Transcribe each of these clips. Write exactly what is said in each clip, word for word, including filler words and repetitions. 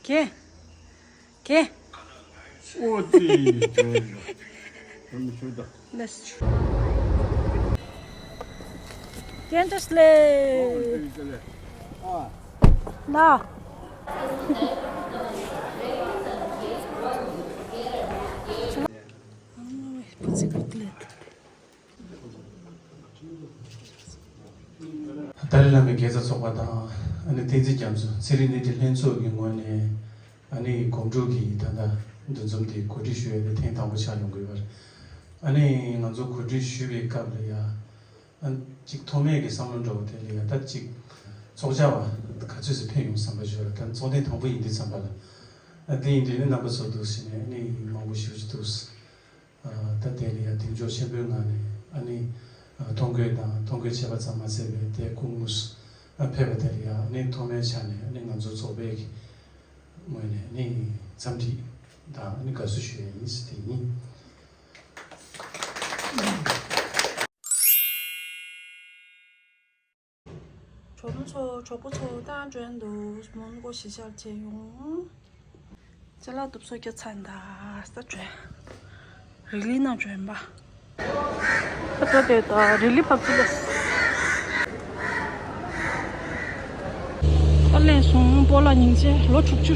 ཁེ། ཁེ། ཨོ་ཙི། ཇོ་ཇོ། ཨ་མི་ཆུ་ད། That's true. Candace ལེ། ཨ། ན། ད་རེས་བླ་མའི་དགེ་རྩ་ཚོགས་པ་དང་ཨ་ནི་བསྟན་འཛིན་རྒྱ་མཚོ་ཚན་རིག་སྣེ་ཁྲིད་ལྷན་ཚོགས་ཀྱི་ངོས་ནས་ཨ་ནི་གོམ་བགྲོད་ཀྱི་ད་ལྟ་འདུ་འཛོམས་དེ་གོ་སྒྲིག་ཞུ་ཡ་དེ་ཐེངས་དང་པོ་ཆགས་ཡོང་གི་ཡོད་པ་རེད། ཨ་ནི་ང་ཚོ་གོ་སྒྲིག་ཞུ་བའི་སྐབས་ལ་ཡ་ཨ་གཅིག་ཐོག་མའི་གི་བསམ་བློ་འདྲ་བོ་དེ་ལ་ཡ་ད་གཅིག་ཚོགས་བཅར་བ་ག་ཚོད་ཙམ་ཕེབས་ཡོང་བསམ་པ་ཞུ་ཡ་ད་ཚོགས་ཐེངས་དང་པོ་ཡིན་དུས་ཙམ་པ་ལ་ཨ་དེ་ཡིན་དུས་ནི་རྣམ་པ་ཚོ་འདུག་ཟེར་ནས་ཨ་ནི་མང་པོ་ཞེ་པོ་ཅིག་འདུག་ད་དེ་ལ་ཡང་གདེང་འཇོག་ཆེན་པོའི་ངང་ནས་ཨ་ནི་ཐོ་འགོད་དང་ཐོ་འགོད་བྱས་པ་ཙམ་མ་ཟད་པའི་དེ་སྐུ་ངོ་ཕེབས་པ་དེ་ལ་ཡང་ཨ་ནི་ཐོག་མའི་ཆ་ནས་ཨ་ནི་ང་ཚོ་ཚོགས་པའི་ངོས་ནས་ཨ་ནི་འཚམས་འདྲི་དང་ཨ་ནི་དགའ་བསུ་ཞུ་ཡ་ཡིན་ཟེར་དེ་ཡིན། གྲོགས་མོ་ཚོ་གྲོགས་པོ་ཚོ་ད་འགྲོ་འདུག་མོན་གྷོ་གཞིས་ཆགས་མཇལ་ཡོང་། ཅ་ལག་དུབ་སོ་སྐྱ་ཚ་འདའ་ས་འགྲོ། རི་ལི་ནང་འགྲོ་ཡིན་པ། ད་འགྲོ་དེ་ད་རི་ལི་བབས་ཚུལ་ལས། ད་ལན་སོང་སྤོ་ལགས་སྙིང་རྗེ་ལོ་དྲུག་ཅུ།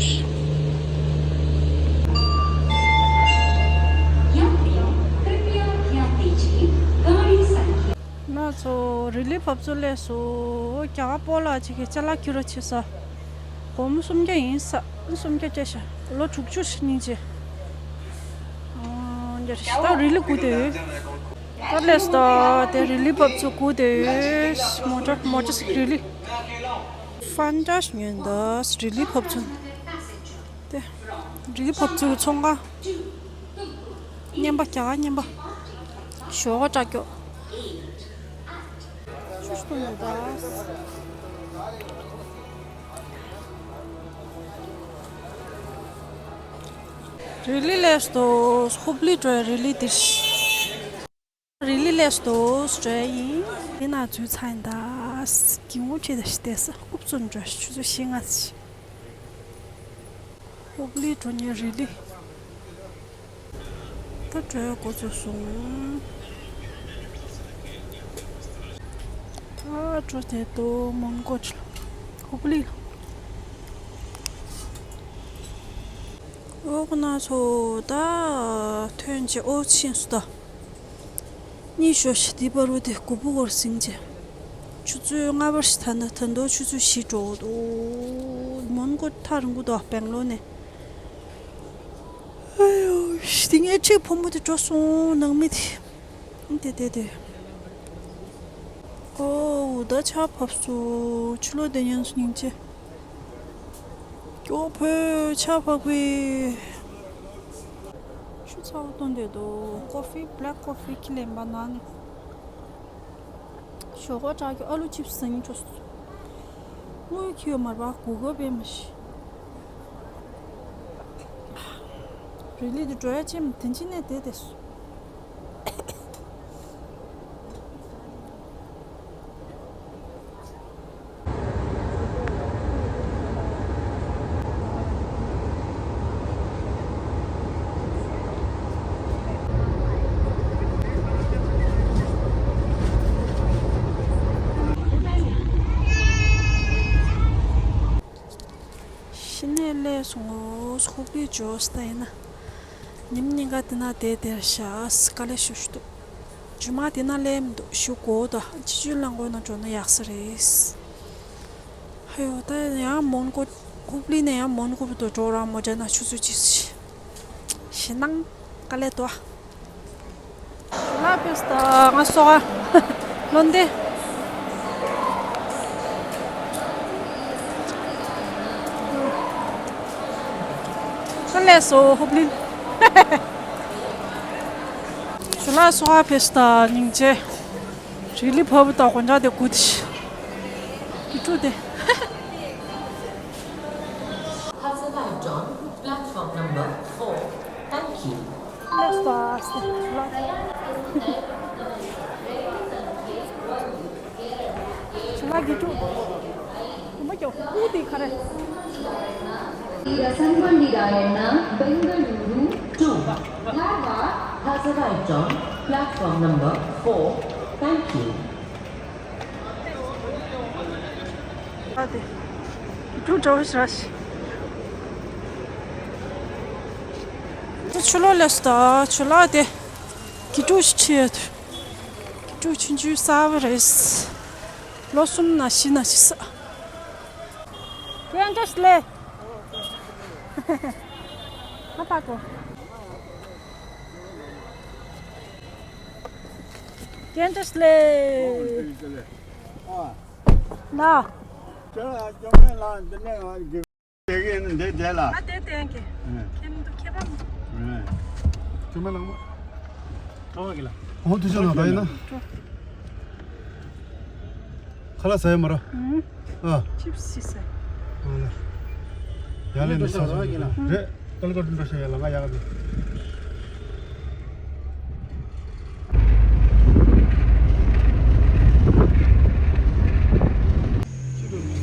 ང་ཚོ་རི་ལི་བབས་ཚུལ་ལས་སུ་རྒྱ་གར་སྤོ་ལགས་ཅིག་གིས་ཅ་ལག་ཁྱེར་རོགས་བྱེད་ས། སྒོར་མོ་སུམ་བརྒྱ་ཡིན་ས། སུམ་བརྒྱ་སྤྲད་ཤག་ལོ་དྲུག་ཅུ་སྙིང་རྗེ། ཨོ་འདིར་ད་རི་ལི་སྒུག་བསྡད་ཡོད། ད་ལས་ད་དེ་རི་ལི་བབས་ཚུལ་སྒུག་བསྡད་ཡོད། མོ་ཊ་མོ་ཊ་སི་རི་ལི། ཧྥན་ཏ་ཉོས་འདུག་རི་ལི་བབས་ཚུལ། དེ་རི་ལི་བབས་ཚུལ་གྱི་ཚོང་ཁང་། རྔན་པ་རྒྱ་གར་རྔན་པ། ཞོགས་ཀ་སྐྲག་སྐྱོ། ཆུ་ཆུ་ནས་ད། རི་ལི་ལས་སུ་ཧུབ་ལི་འགྲོ་རི་ལི་དེ། རི་ལི་ལས་སུ་འགྲོ་ཡིན། དེ་ན་འཛུལ་ཚར་ཡིན་ད། གི་ངོ་ཁྲིད་ད་ཤི་དེ་ས་ཧུབ་ཚུར་འགྲོ་ཆུ་ཚོད་བཞི་ལྔ་ཚེ། ཧུབ་ལི་འགྲོ་ཉེ་རི་ལི། ད་འགྲོའི་འགོ་ཚུགས་སོང་། ད་འགྲོ་དེ་ཏོ་མོན་གྷོ་ཧུབ་ལི། འོག་ན་ཚོ་ད་ཐོན་ཆེ་ཨོ་ཆེན་སུ་ད། གཉིས་ཤོ་ཤི་དི་པ་རུ་དེ་གུ་པུ་གོར་སིང་ཆེ། ཆུ་ཚོད་ལྔ་པར་ཤི་ཐ་ན་ད་འདོ་ཆུ་ཚོད་བཞི་འགྲོ་འོ། མོན་གྷོ་ཐག་རིང་པོ་འདུག་སྦེང་ལོར་ནས། ཨ་ཡོ་ཤི་དེ་ངའི་ཁྲིག་ཕོ་མོ་དེ་འགྲོ་སོང་ནང་མི་དེ། དེ་དེ་དེ། ཨོ་ད་ཆར་བབས་སོང་ཆུ་ལོག་དེ་ཉན་སོང་སྙིང་རྗེ། ཀྱོ་ཕོ་ཆར་བབས་པའི། ཆུ་ཚ་བོ་བཏོན་དེ་འདུག་ཀོ་ཕི་བྷེ་ལེག་ཀོ་ཕི་ཁྱི་ལེན་པ་ན་ནི། ཞོགས་པ་དྲག་གི་ཨ་ལུ་ཆིབས་ཟ་སྙིང་བྲོ་སོང་། དངུལ་ཁྱི་ཡོད་མ་རེད་པ་གུ་གོ་པེ་མ་ཤི། རི་ལི་དུ་འགྲོ་ཡ་ཅེམ་དེ་འཆི་ནས་དེ་དེ་སོང་། ཤི་ནས་སླེབས་སོང་ངོ་། ཧུབ་ལི་འགྲོ་ས་ད་ཡིན་ན། ཉིན་གཉིས་ཀ་དེ་ན་བསྡད་བསྡད་བཞག་དཀའ་ལས་ཞེ་པོ་ཞིག་འདུག་རྗེས་མ་དེ་ན་སླེབས་མི་འདུག་ཞུ་དགོས་ད་ཅི་ཅུ་རླངས་འཁོར་ནང་འགྲོ་ན་ཡག་ས་རེད། ཧ་ཡོ་ད་ཡང་མོན་གྷོ་ཧུབ་ལི་ནས་ཡང་མོན་གྷོ་བར་དུ་འགྲོ་རང་མོ་ཊ་ན་ཆུ་ཚོད་གཅིག་ཞེད་སྣང་དཀའ་ལས་འདུག་ཞུ་ལགས་ཕེབས་ད་ང་སོ་ག་ལོན་ཏེ། ད་ལས་སོ་ཧུབ་ལི། ཞུ་ལགས་སོ་ག་ཕེབས་ད་སྙིང་རྗེ། རི་ལི་བབས་ད་དགོན་བྱ་དེ་དགུ་དེ་ཤི། དེ་དྲུག་དེ། Has arrived on platform number four. Thank you. ལགས་སོ་ཨ་སེ་ལགས། ཞུ་ལགས་དགེ་ཕྲུག་མ་སྐྱོ་ཨུ་དེ་ག་རེ། Rasanbandi Rayana, Bengaluru two. Dharwad has arrived on platform number four. Thank you. ཨ་དེ། ཀི་ཀྲུ་འདྲ་བོ་ཞིག་ར་ཤི། ད་ཆུ་ལོག་ལས་སུ་ད་ཆུ་ལོག་དེ། ཀི་ཀྲུ་ཞིག་ཁྲིད་ཡོད། ཀི་ཀྲུ་ཆུང་ཆུང་གསར་པ་རེད། ལོ་གསུམ་ན་བཞི་ན་ཆགས་ས། ཀན་ཏོ་སི་ལེ། ཨ་ཕ་གོ། ཀན་ཏོ་སི་ལེ། ལ། དེ་གིན་འདི་དེ་ལ། ཨ་དེ་བསྟན་གི། ཨེ། ཁྱེད་མི་འདུག་ཁྱེད་པ་མི་འདུག་ཨེ། ཁྱོད་མ་ལངས་མ། གྲོགས་ཀྱི་ལ། ཨོ་དུ་ཆ་ན་ད་ཡིན་ན། ཁ་ལག་ཟ་ཡ་མ་ར། ཨུམ། ཨ། ཅིབ་སི་ཟ། ཨ་ལ། ཡ་ལས་ནི་ས་ས་ཡིན་ན། རེད། ཏལ་ཀ་ཏུ་འདྲ་ཤ་ཡ་ལ་ང་ཡག་གི།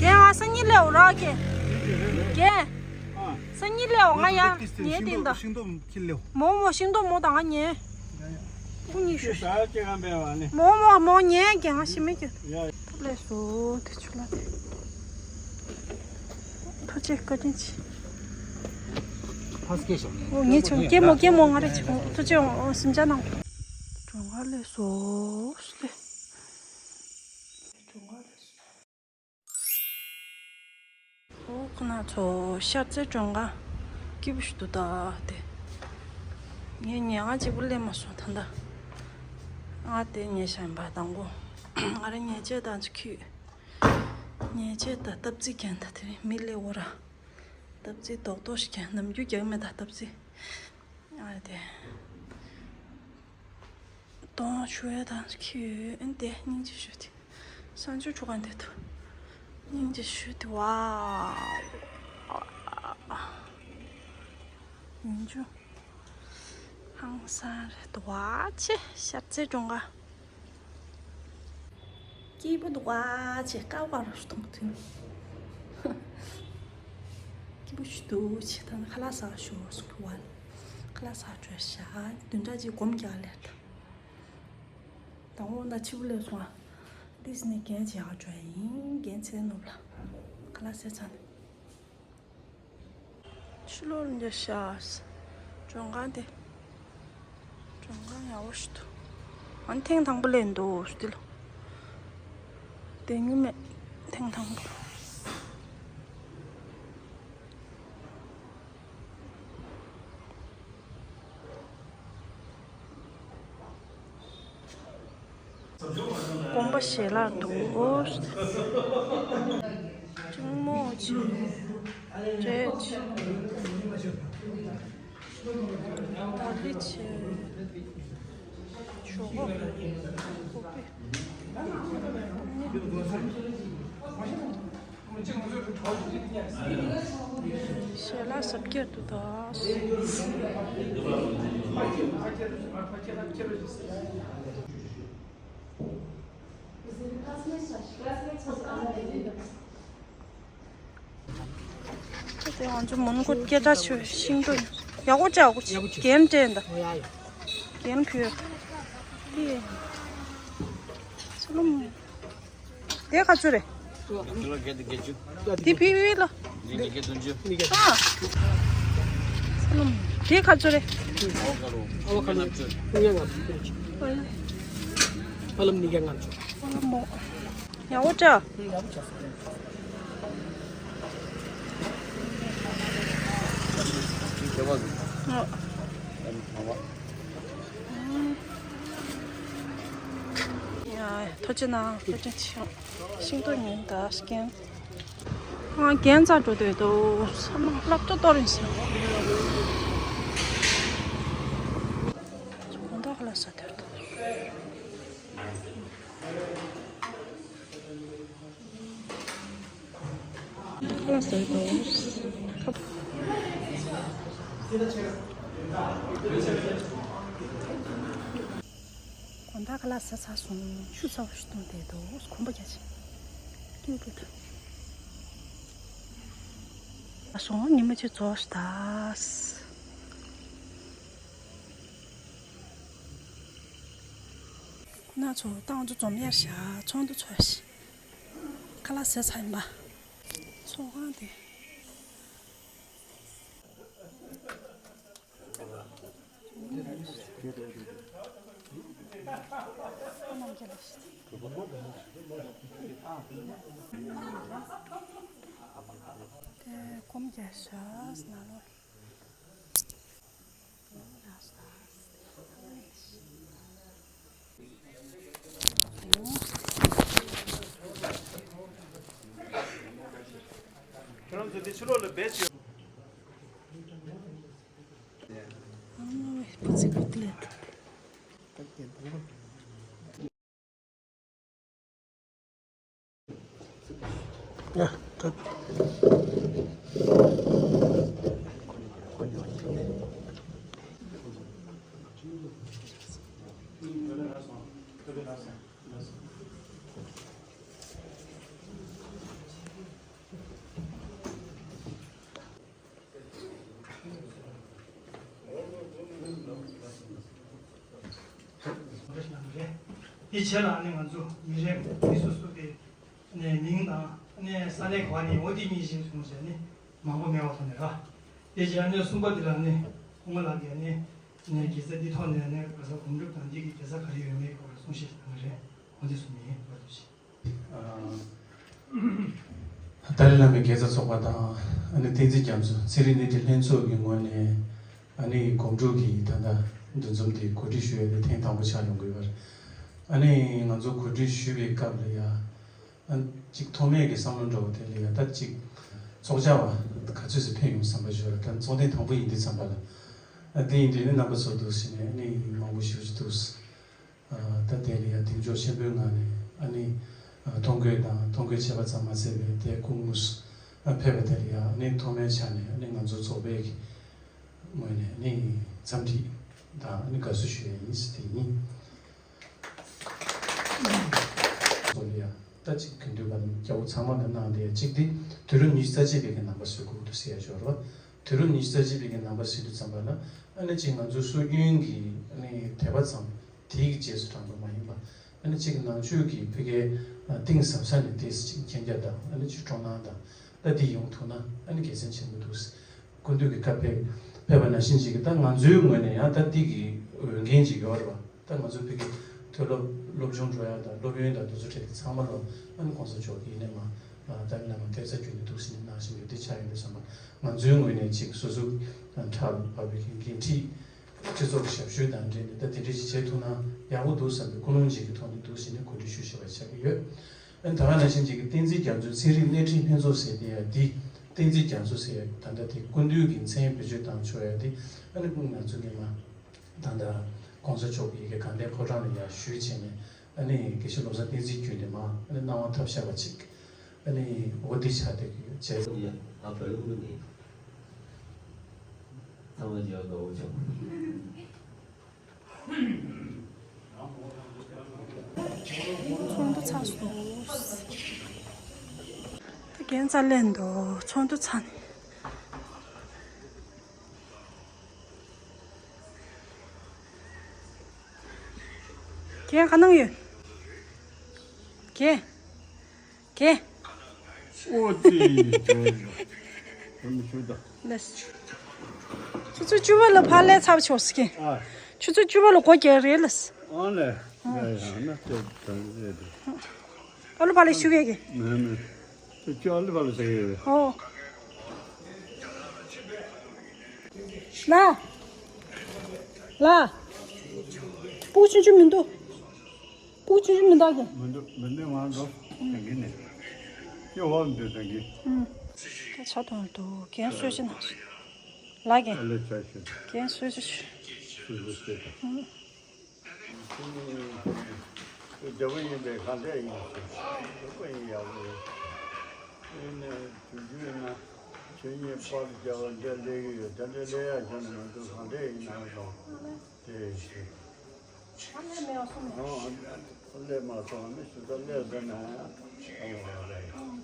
རྒན་ཨ་སང་ཉིན་ལས་འོ་ར་གེ། རྒན། སང་ཉིན་ལས་འོ་ང་ཡ་ཉེ་དེ་འདི། མོ་མོ་ཤིང་ཏོག་མོ་དང་ང་ཉེ། ཁུ་གཉིས་ཤུ། མོ་མོ་མོ་ཉེ་གེ་ང་ཤི་མེད་གེ། ཐབ་ལས་སོ་དེ་ཆུ་ལ་དེ། ཐུགས་རྗེ་བཀའ་དྲིན་ཆེ། ཕ་སྐད་ཤོག་ནས། འོ་ངས་ཆུང་སྐྱེ་མོ་སྐྱེ་མོ་ང་རེ་ཆུང་ཐུགས་རྗེ་འོ་སེམས་ཅན་ནང་། གྲོང་ཁ་ལས་སོ་སྟེ། གྲོང་ཁ་ལས་སོ། འོ་ཁོ་ན་ཚོ་ཤར་རྩེ་གྲོང་ཁ་སྐྱིད་པོ་ཞིག་འདུག་ད་དེ། ངས་ཉལ་ཁང་གཅིག་པུ་སླེབས་མ་སོང་ད་ལྟ། ང་དེ་ཉལ་ཤག་ཡིན་པ་དང་པོ། ང་རེ་ཉལ་ཆས་དང་ཅིག་ཁྱུད། ཉལ་ཆས་དང་སྟབས་རྩིག་གན་ད་དེ་རིང་མི་སླེབས་འོ་ར། སྟབས་རྩིག་རྡོག་རྡོག་ཞིག་གན་ནམ་རྒྱུན་རྒྱག་མེད་ད་སྟབས་རྩིག་ཨ་དེ། གདོང་ཞུ་ཡ་དང་ཁྱི་ཡོད་ཨན་དེ་སྙིང་རྗེ་ཞུ་དེ། ས་འཇུ་ཆུ་གང་དེ་དུ། སྙིང་རྗེ་ཞུ་དེ་བ། ཡུན་ཅུ། ཧང་སང་རེད་བ་ཆེ་ཤར་རྩེ་གྲོང་ཁ། སྐྱིད་པོ་འདུག་བ་ཆེ་ཀ་བ་རུ་གཏོང་དུས། སྐྱིད་པོ་ཞུ་དུ་ཆེ་ད་ནི་ཁ་ལག་ཟ་ཞུ་སུ་གུ་བ། ཁ་ལག་ཟ་བྲོས་ཤ་བདུན་ཕྲག་གཅིག་སྒོམ་རྒྱག་ལེར་ད། དང་པོ་ན་ཕྱི་པོ་ལས་སོང་ཨ། ཏིས་ནི་རྒན་བྱེད་ཡག་འགྲོ་ཡ་ཡིན་རྒན་ཚེ་ནོར་ལ། ཁ་ལག་ཟས་ཚར་ནས། ཕྱི་ལོགས་ལ་འཇོག་ཤག་གྲོང་ཁང་དེ། གྲོང་ཁང་ཡག་པོ་ཞིག་འདུག་ཨ་ནི་ཐེངས་དང་པོ་སླེབས་འདུག་ཞུ་དེ་ལ། བསྡད་མྱོང་མེད་ཐེངས་དང་པོ། དགོན་པ་ཞལ་ལག་འདུག་གཅིག་མོ་ཆེ། རེད། ད་ལི་ཆེ། ཞོག་ཁོག་པི། ཞལ་ལག་གཟབ་རྒྱས་འདུག་ད། དེ་ང་ཚོ་མོན་གྷོ་སྐད་གྲགས་ཆེ་བའི་ཤིང་ཏོག་ཡག་པོ་བྱ་དགོས་ཆེ་རྒན་སྤྲད་འདའ། རྒན་ཕུལ། དེ་ཚོ་ལོ་མོ། དེ་ག་ཚོད་རེད། དེ་ཕི་བི་ལ། ཨ། དེ་ག་ཚོད་རེད། ཨ་ལམ་ནི་རྒྱ་ང་ཚོ། ཡག་པོ་བྱ། ཡ། ཐུགས་རྗེ་གནང་། བཀའ་དྲིན་ཆེ། ཤིང་ཏོག་ཉོས་ད་སྐྱེན། ང་རྒན་རྩར་འགྲོ་འདོད་འདུག་ས་མ་སློབ་གྲྭ་གཏོར་ཡིན་ཟེར། དགོང་དག་ལ་ཟ་འདོད་འདུག་ཁ་ལག་ཟ་འདོད། དགོང་དག་ཁ་ལག་ཟ་ཚར་སོང་། ཆུ་ཚ་པོ་ཞིག་བཏུང་བསྡད་འདུག་གོམ་པ་རྒྱག་བྱས། ཏུ་ཏུ་ཏུ། སོང་ཉི་མ་གཅིག་རྫོགས་ཤག་ད། ཁོ་ན་ཚོ་ཏང་ཚོ་འཛོམས་ཡར་བཞག་ཚོགས་འདུ་ཚོགས་ཤག་ཁ་ལག་ཟས་ཚར་ཡིན་པ། ཚོགས་ཁང་དེ། དེ་སྒོམ་རྒྱག་ཤག་ནང་ལོགས། ཁྱོད་རང་ཚོ་དེ་ཕྱི་ལོགས་ལ་བེད་སྤྱོད། དེ་བྱས་ལ་ནི་ང་ཚོ་མི་རེ་མི་སོ་སོ་གི་ནས་མིང་དང་ནས་ས་གནས་ག་ནས་འོ་དེ་གཉིས་བཞིན་སོང་བྱས་ནས་མང་པོ་མེད་པ་ཐོག་ནས་ར། དེ་རྗེས་ནས་གསུམ་པ་དེ་ལ་ནི་ཁོང་ལགས་ཀྱིས་ནི་ནས་དགེ་རྩ་འདི་ཐོག་ནས་ནས་ག་ས་སྒོམ་སྒྲུབ་དང་འདི་གི་དགེ་རྩ་ག་རེ་ཡོད་མེད་སྐོར་ལ་གསུང་བཤད་གནང་གི་རེད། འོ་དེ་གསུང་ཡིན་བར་དུ་ཞིག་ཏཱ་ལའི་བླ་མའི་དགེ་རྩ་ཚོགས་པ་དང་ཨ་ནི་བསྟན་འཛིན་རྒྱ་མཚོ་ཚན་རིག་སྣེ་ཁྲིད་ལྷན་ཚོགས་ཀྱི་ངོས་ནས་ཨ་ནི་སྒོམ་སྒྲུབ་ཀྱི་ད་ལྟ་འདུ་འཛོམས་འདི་གོ་སྒྲིག་ཞུ་ཡས་དེ་ཐེངས་དང་པོ་ཆགས་ཡོང་དགོས་པར། ཨ་ནི་ང་ཚོ་གོ་སྒྲིག་ཞུ་བའི་སྐབས་ལ་ཡ་ཨ་ཅིག་ཐོག་མའི་གི་བསམ་བློ་འདྲ་བོ་དེ་ལ་ཡ་ད་ཅིག་ཚོགས་བཅར་བ་ག་ཚོད་ཙམ་ཕེབས་ཡོང་བསམ་པ་ཞུ་བ་ད་ཚོགས་ཐེངས་དང་པོ་ཡིན་དུས་ཙམ་པ་ལ་ཨ་དེ་ཡིན་དུས་ནི་རྣམ་པ་ཚོ་འདུག་ཟེར་ནས་ཨ་ནི་མང་པོ་ཞེ་པོ་ཅིག་འདུག་ད་དེ་ལ་ཡང་གདེང་འཇོག་ཆེན་པོའི་ངང་ནས་ཨ་ནི་ཐོ་འགོད་དང་ཐོ་འགོད་བྱས་པ་ཙམ་མ་ཟད་པའི་དེ་སྐུ་ངོ་ཕེབས་པ་དེ་ལ་ཡང་ཨ་ནི་ཐོག་མའི་ཆ་ནས་ཨ་ནི་ང་ཚོ་ཚོགས་པའི་ངོས་ནས་ཨ་ནི་འཚམས་འདྲི་དང་ཨ་ནི་དགའ་བསུ་ཞུ་ཡ་ཡིན་ཟེར་དེ་ཡིན། ཚོགས་ལ་ཡང་ད་ཅིག་གུས་འདུད་པ་རྒྱལ་པོ་ཚང་མ་ལ་གནང་དེ་གཅིག་དེ་དུས་རབས་ཉི་ཤུ་རྩ་གཅིག་པའི་གི་ནང་པ་སུ་གུ་དུ་ཟེར་ཡ་ཞོར་བ། དུས་རབས་ཉི་ཤུ་རྩ་གཅིག་པའི་གི་ནང་པ་ཟེར་དུས་ཙམ་པ་ལ་ཨ་ནི་ཅིག་ང་ཚོ་སྲོལ་རྒྱུན་གྱི་ཨ་ནི་དད་པ་ཙམ་དེའི་གི་རྗེས་སུ་འབྲང་དགོས་མ་ཡིན་པ་ཨ་ནི་ཅིག་ནང་ཆོས་ཀྱི་ཕ་གའི་གཏིང་ཟབ་ས་ནས་དེ་ཅིག་མཁྱེན་རྒྱ་དང་ཨ་ནི་ཅིག་སྤྲོ་སྣང་དང་ད་དེ་ཡོང་ཐུབ་ན་ཨ་ནི་དགེ་མཚན་ཆེན་པོ་འདུག་སྐུ་མདུན་གྱི་བཀའ་ཕེབས་ཕེབས་པ་ནང་བཞིན་ཅིག་གི་ད་ང་ཚོའི་ངོས་ནས་ཡང་ད་དེ་གི་འོས་འགན་ཅིག་ཡོད་རེད་བ། ད་ང་ཚོ་ཕ་གི་མཐོ་སློབ་སློབ་སྦྱོང་འགྲོ་ཡ་དང་སློབ་ཡོན་དང་དེ་ཚོ་ཁྲིད་དེ་ཚང་མ་ལ་ཨ་ནི་༸གོང་ས་མཆོག་གིས་ནས་མ་ད་ནས་མ་ཐེབས་རྩ་བརྒྱུད་ནས་འདུག་ཟིན་ནས་གནང་བཞིན་ཡོད་དེ་ཆ་ཡོད་དུ་བསམ་པ་ང་ཚོའི་ངོས་ནས་ཅིག་སོ་སོ་ཕྲག་བབས་པའི་འགན་འཁྲི་སྤྱི་ཚོགས་ཞབས་ཞུ་དང་འབྲེལ་ནས་ད་དེ་འདྲ་ཞིག་བྱེད་ཐུབ་ན་ཡག་པོ་འདུག་བསམ་པའི་ཀུན་སློང་ཅིག་གི་ཐོག་ནས་འདུག་ཟིན་ནས་གོ་སྒྲིག་ཞུ་བཞིན་པ་ཆགས་ཀྱི་ཡོད། ཨ་ནི་ད་ག་ནང་བཞིན་ཅིག་གི་བསྟན་འཛིན་རྒྱ་མཚོའི་ཚན་རིག་སྣེ་ཁྲིད་ལྷན་ཚོགས་ཟེར་དེ་ཡ་འདི་བསྟན་འཛིན་རྒྱ་མཚོ་ཟེར་ཡ་ད་ལྟ་དེ་སྐུ་མདུན་གྱི་མཚན་བེད་སྤྱོད་བཏང་ཆོག་ཡ་དེ་ཨ་ནི་ང་ཚོ་ནས་མ། ད་ལྟ་༸གོང་ས་མཆོག་གི་ཡི་གེ་དགའ་ལྡན་ཕོ་བྲང་ལ་ཡར་ཞུས་བྱས་ནས་ཨ་ནི་དགེ་བཤེས་བློ་བཟང་བསྟན་འཛིན་བརྒྱུད་ནས་མ་ཨ་ནི་གནང་བ་ཐབས་ཤ་བ་ཅིག་ཨ་ནི་འོ་འདི་ཆ་དེ་གི་བྱས། ཡ་ཨ་བ་ལུ་ནི་ཚང་མ་ཡག་ག་འོ་ཅང་། ཚོགས་འདུ་ཚར་སོང་། ད་རྒན་རྩ་ལེན་འདུག་ཚོགས་འདུ་ཚར་ནས། རྒན་ག་ནང་ཡོད། རྒན། རྒན། ཨོ་ཙི། ལགས། ཆུ་ཚོད་བཅུ་པ་ལ་ཕར་སླེབས་ཚར་ཆོག་ཟེར་གི་ཨ། ཆུ་ཚོད་བཅུ་པ་ལ་སྒོ་རྒྱག་རེད་ལགས། ཨ་ལས། ཡ་ཡ་ན་ཏེ་ད་རེད། ཨ་ལོ་ཕར་ལ་ཞུ་གི་གི་མེད་མེད། ཅོ་ལི་བ་ལ་ཟེར་གི་ཡོད། ཨོ། ལ། ལ། སྤུ་གུ་ཆུང་ཆུང་མི་འདུག་སྤུ་གུ་ཆུང་ཆུང་མི་འདུག་གི་མི་འདུག་མི་འདུག་ང་འགྲོ། དེང་གི་ནས། ཅོ་བ་མི་འདུག་དེང་གི་ཨུམ། ད་ཆ་ཐོང་འདུག་རྒན་གསོལ་ཇ་ན། ལ་རྒན། ཨ་ལེ་ཆ་ཞུ། རྒན་གསོལ་ཇ་ཞུ། སུ་སུ་སུ། ཨུམ། ཁྱེད་གཉིས་རྒྱལ་པོ་ཡིན་པས་གང་འདྲ་ཡིན་ཟེར། རྒྱལ་པོ་ཡིན་ཡག་པོ་རེད། དེ་ནས་དུས་རྒྱུན་ན་ཁྱེད་གཉིས་པར་རྒྱག་པ་འདྲ་སླེབས་ཀྱི་ཡོད། ད་འདྲ་སླེབས་ཡག་ཅང་མི་འདུག་གང་འདྲ་ཡིན་ན་དང་དེ་ཞེས། ཨ་སླེབས་མེད་པ་སོང་ནས། ཨ་སླེབས་མ་སོང་ནས་ཞུ་ད་སླེབས་ཟེར་ན་ཡང་ཨ་ཡོང་བ་རེད། ཨ།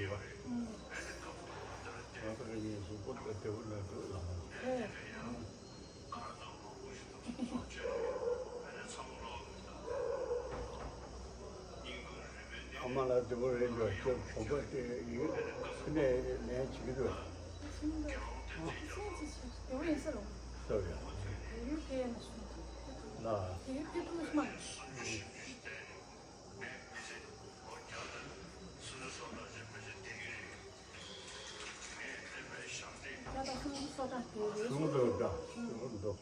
ཡོད་པ། ང་ད་ག་ཡིན་གཟུགས་པོ་ད་བདེ་པོ་ལ་འདུག་ལ། ཨ་མ་ལགས་བདེ་པོ་རེད་འདུག་ཁྱེད་བུ་པ་དེ་ཡིན་ཁ་ནས་ལན་བྱེད་ཀྱི་འདུག་ལགས། ཡ་ད་ཁོང་ཚོ་སོ་ད་དེ་རེད། ཁོང་ཚོ་ད་ཁོང་ཚོ། དེ་རིང་ཁྱོད་ཚོ་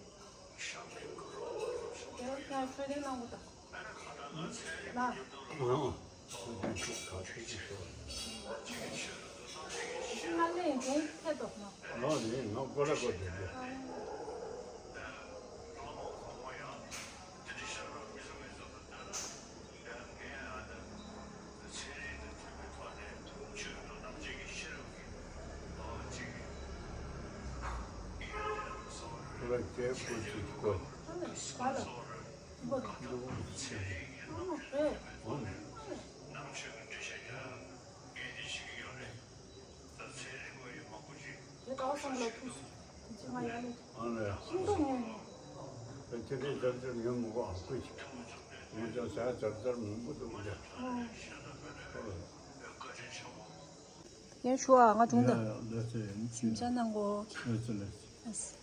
འཕྲོད་བསྟེན་གནང་དགོས་ད། ལ། ཨང་། ཁོང་ཚོ་ད་ཁོང་ཚོ་ད་ཁོང་ཚོ། ང་ལས་འགན་ཐེ་གཏོགས་ན། ཨང་། ནི་ང་ཀོ་ར་ཀོ་དེ་དེ། ཨང་། ཁོ་ར་རྒྱལ་པོ་ཅིག་གོ། ཨ་ནི་ག་ལ། འདུག་ཨ་ནི་རེད། ཨ་ནི། དེ་ལྟ་བུ་སང་ལ་ཐུག་སོང་། དེ་ཅི་ང་ཡ་ལེ། ཨ་ལེ། ཤིང་ཏོག་ཉོས་ནས། ད་ཁྱེད་རེ་ཇར་ཇར་ཉོས་མི་དགོས་ཨ་ཁུ་ཅིག་ང་ཅག་ཟ་ཇར་ཇར་མང་པོ་འདུག་ལེ། ཨོ། ཨོ་ལེ། ངས་ཞུ་ཨ་ང་གྲོངས་ད། ཡ་ཡ་ལེ་ཚེ་ཡིན། སེམས་ཅན་ནང་གོ། ལེ་ཚེ་ལེ་ཚེ།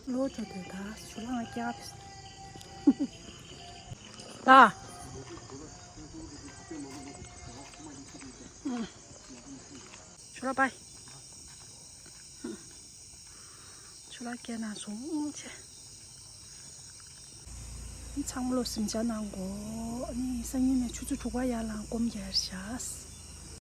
ལོ་ཐོ་དེ་ད་ཆུ་ལང་སྐྱག་ད། ཆུ་ལ་པའི། ཆུ་ལ་སྐྱེ་ན་སོང་ཆེ། ཚང་མ་ལོ་སེམས་ཅན་ནང་གོ། ཨ་ནི་སང་ཉིན་ནས་ཆུ་ཚོད་དྲུག་པ་ཡར་ལངས་སྒོམ་རྒྱག་ཤག